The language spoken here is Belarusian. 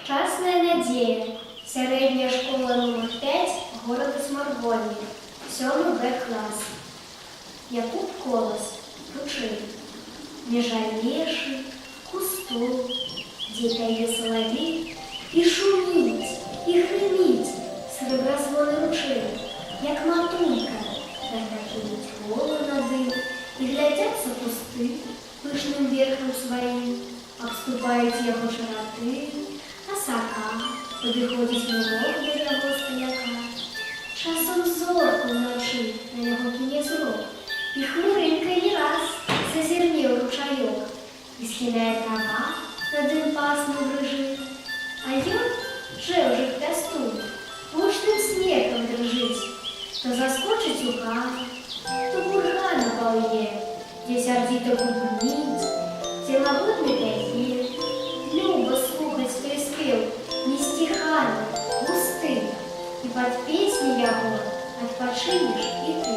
Часная надзея. Сярэдняя школа нумар 5 горада Смаргоні. 7 Б клас. Якуб Колас. «Ручей». Межа вешы, кустоў, дзе пяе салавей, і шуміць, і грыміць срэбразвонны ручэй, як матулька, нахіліць голову над ім, і глядзяцца кусты пышным верхам сваім, абступаюць яго чараты, асака, падыходзіць мурог да яго стаяка. Часам зорка ўначы на яго кіне зрок, і хмурынка не раз зазірне ў ручаёк, і схіляе трава над ім пасмы брыжы. А ён, жэўжык пястун, гучным смехам дрыжыць, то заскочыць у гай, то пурга напаўе, дзе сярдзіта бубніць, дзе лагодна пяе. Люба слухаць той спеў, несціханы, густы, і пад песні яго адпачынеш і ты.